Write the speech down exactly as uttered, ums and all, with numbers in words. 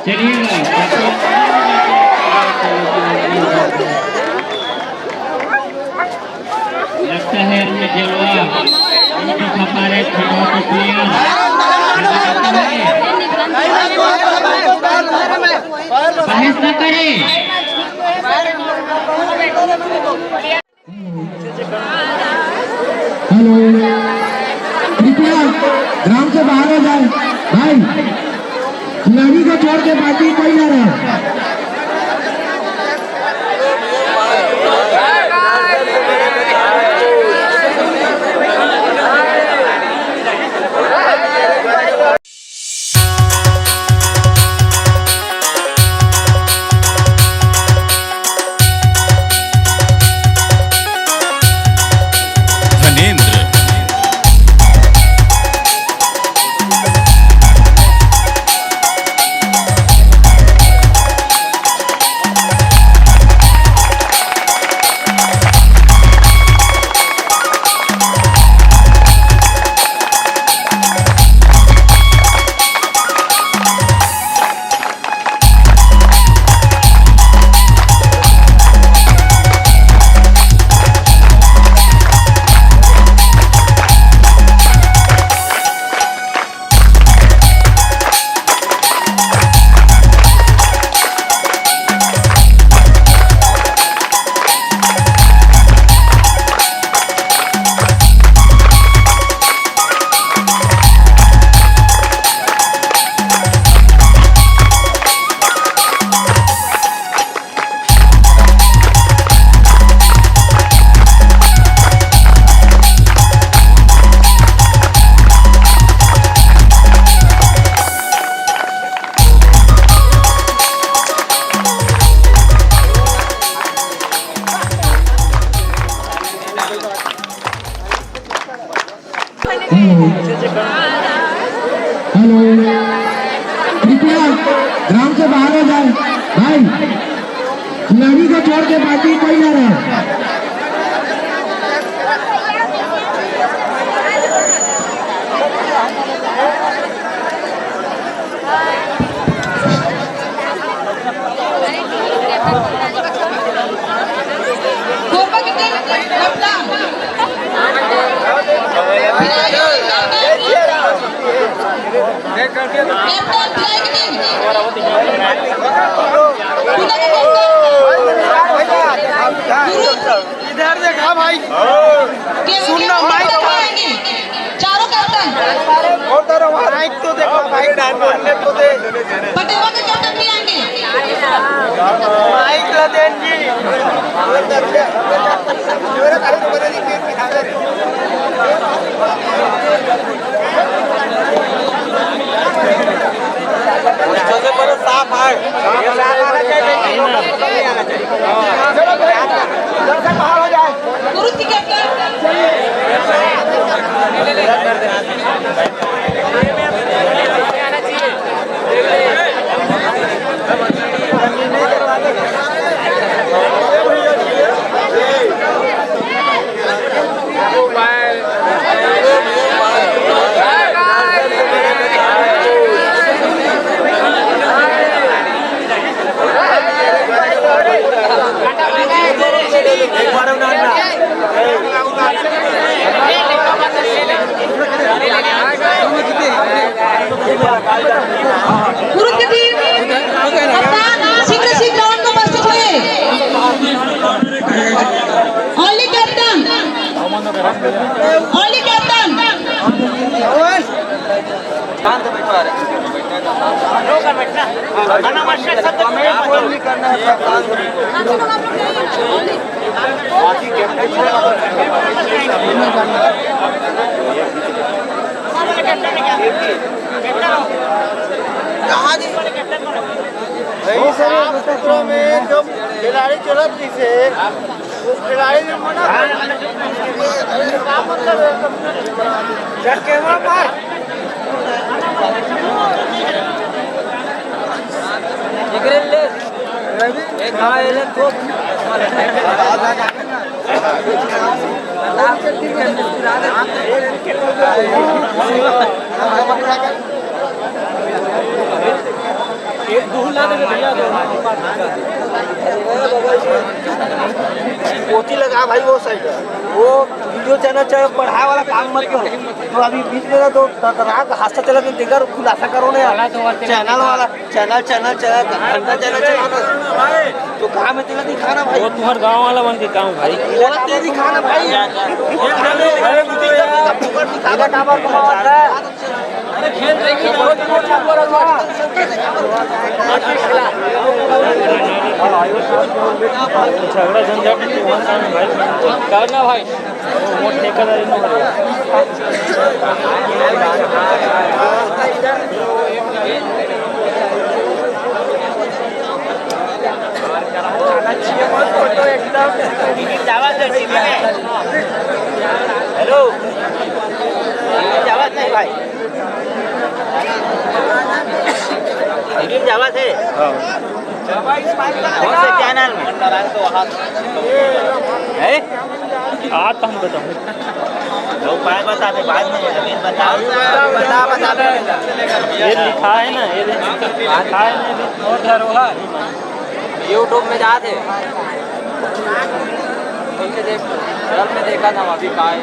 चलिए, लगता है अपने जलवा, उनको खपा रहे खिलाओ तो पिया। बहस न करे। हेलो, कृपया ग्राउंड से बाहर हो जाए भाई। खिलाड़ी को छोड़ के बाकी कोई ना रहे। धनेंद्र। हेलो, हेलो, कृपया ग्राउंड से बाहर हो जाए भाई। खिलाड़ी को छोड़ के बाकी कोई ना रहे। कोरबा के कप्तान। कप्तान फ्लैग टीम। इधर देखा भाई। सुन ना, माइक तो आएंगे। चारों कैप्टन। माइक तो देखा भाई। पटेवा के कैप्टन भी आएंगे। माइक ला देन जी। सबसे पहले साफ आए। ये साफ आना चाहिए, नहीं तो कभी नहीं आना चाहिए। गुरु जी के गुरु के टीम कप्तान सिंह सिंह धवन को प्रस्तुत हुए। Only captain, only captain। कहाँ जी? भाई सर, ये क्षेत्रों में जो खिलाड़ी चलत रहिसे, वो खिलाड़ी ने मना कर दिया। क्या मतलब है? जब कैमरा मार। एकरे ले। रवि। एक भाई ले तो। ओती लगा भाई, वो साइड। वो वीडियो चैनल चैनल पढ़ाए वाला काम मत करो। तो अभी बीच में ना तो खतरनाक हादसा चला, तो देखकर खुलासा करो ना यार। चैनल वाला, चैनल चैनल चैनल घंटा चैनल चला ना। तो कहाँ में तेला दिखाना भाई? वो तुम्हारे गांव वाला मन के काम भाई। वो तेरी खाना भाई। वो खाने वाला दिखाना। झगड़ा झंझट नहीं होता है भाई। करना भाई। वो ठेकेदारी नहीं होता। हेलो, आवाज नहीं भाई। वीडियो में आवाज है। हाँ। कौन से चैनल में है? आज तो हम बताऊँ। लोग बाद बता दे, बाद में अभी बताओ। बता, बता, बता। ये लिखा है ना, ये लिखा है ना, ये। और धरोहर। YouTube में जाते। उनके देख, कल में देखा था, अभी कहाँ है?